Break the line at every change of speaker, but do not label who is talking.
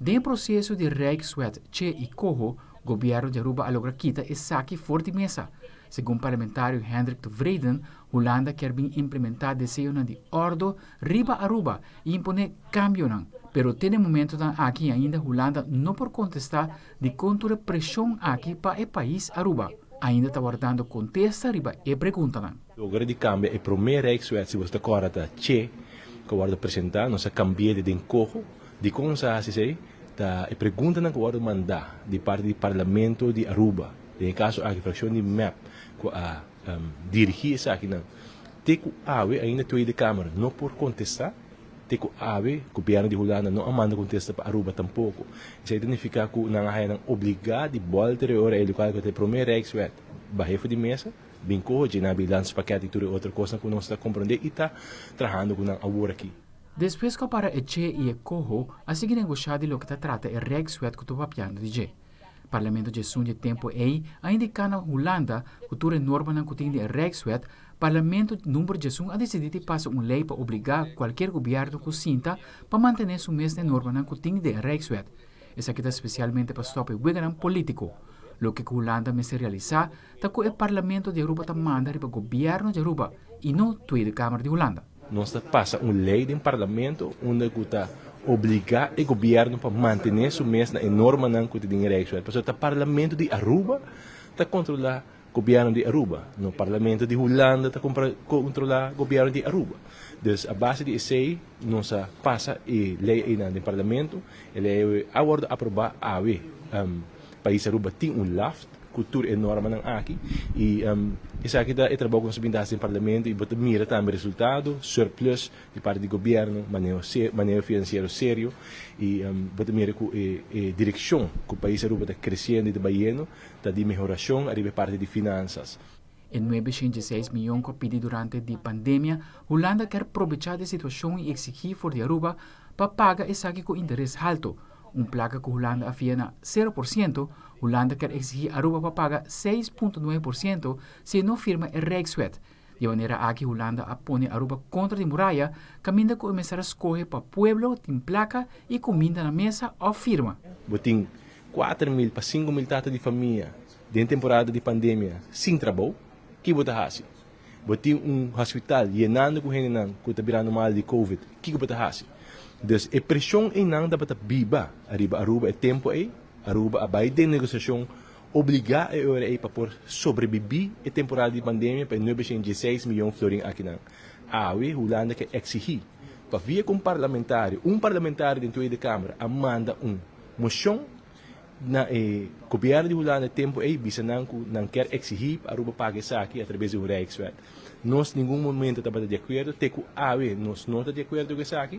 Den proceso di Rijkswet Che y Coho, gobierno di Aruba a logra kita esaki for di mesa. Segun parlamentario Hendrik Tevreden, Hulanda kier bin implementa deseonan di ordo riba Aruba y impone cambionan. Pero te na e momentonan aki ainda Hulanda no por contesta di con tur e presion aki pa e pais Aruba. Ainda ta wardando contesta riba e preguntanan.
Logra di cambia e prome Rijkswet, si bo ta corda ta Che cu a wordo presenta, nos a cambi'e den Coho. Dicon nos a haci esey? Ta e preguntanan cu a wordo manda di parti di Parlamento di Aruba, den e caso aki fraccion di mep cu a dirigi esakinan, te cu awe ainda Tweede Kamer no por contesta, te cu awe gobierno di Hulanda no a manda contesta pa Aruba tampoco. Esey ta nifica cu nan a haya nan obliga di bolter e ora ey locual cu ta e prome Rijkswet bahe for di mesa, bin coho dje nan bilanspakket y tur e otro cosnan cu nos ta comprende y ta trahando cu nan awor aki.
Despues ku a para e Che i e Coho a sigui negoshá di loke ta trata e Rijkswet ku ta papiando di dje. Parlamento djesun dje tempu ei a indiká na Hulanda ku tur e normanan ku tin di e Rijkswet, Parlamento number djesun a disidí di pasa un lei pa obligá kualkier gobièrnu ku sinta pa mantené su mes na e normanan ku tin den e Rijkswet. Esaki ta spesialmente pa stòp e weganan polítiko. Loke ku Hulanda mester realisá ta ku e Parlamento di Aruba ta manda riba gobièrnu di Aruba i no Tweede Kamer di Hulanda.
Nos ta pasa un ley den Parlamento unda cu ta obliga e gobierno pa mantene su mes na e normanan cu ta den e Rijkswet. Pasobra ta Parlamento di Aruba ta controla gobierno di Aruba, no Parlamento di Hulanda ta controla gobierno di Aruba. Dus a base di esey nos a pasa e ley eynan den Parlamento. E ley a wordo aproba awe. Pais Aruba tin un laft cu tur e normanan aki y esaki ta e trabou cu nos a bin ta haci den Parlamento y bo ta mira tambe resultado, surplus di parti di gobierno, maneho maneho financiero serio y bo ta mira cu e direccion cu pais Aruba ta creciendo y ta bayendo ta di mehoracion ariba e parti di finanzas.
E 906 miyon cu a pidi durante di pandemia, Hulanda kier probecha di situacion y exigi for di Aruba pa paga esaki cu interes halto. Un placa cu Hulanda a fia na 0%, Hulanda kier exigi Aruba pa paga 6.9% si e no firma e Rijkswet. Di e manera aki Hulanda a pone Aruba contra di muraya, caminda cu e mester a scohe pa pueblo tin placa y cuminda na mesa of firma.
Bo tin 4000 pa 5000 tata di famia den temporada di pandemia sin trabou, ki bo ta hasi? Bo tin un hospital yenando ku hendenan ku ta birando mal di covid, kiko bo ta hasi? Dus e preshon einan tabata biba ariba Aruba e tempu ei, Aruba a bai den negosiashon obligá e ora ei pa por sobrebibí e temporada di pandemia pa e 916 miyon florin akinan. Awe Hulanda ke eksigí pa via ku un parlamentario, un parlamentario den Tweede Kamer a manda un moshon Na e gobierno di Hulanda e tempo ey bisa nan cu nan kier exigi pa Aruba paga esaki a traves di un Rijkswet. Nos ningun momento tabata di acuerdo, te cu awe nos no ta di acuerdo cu esaki.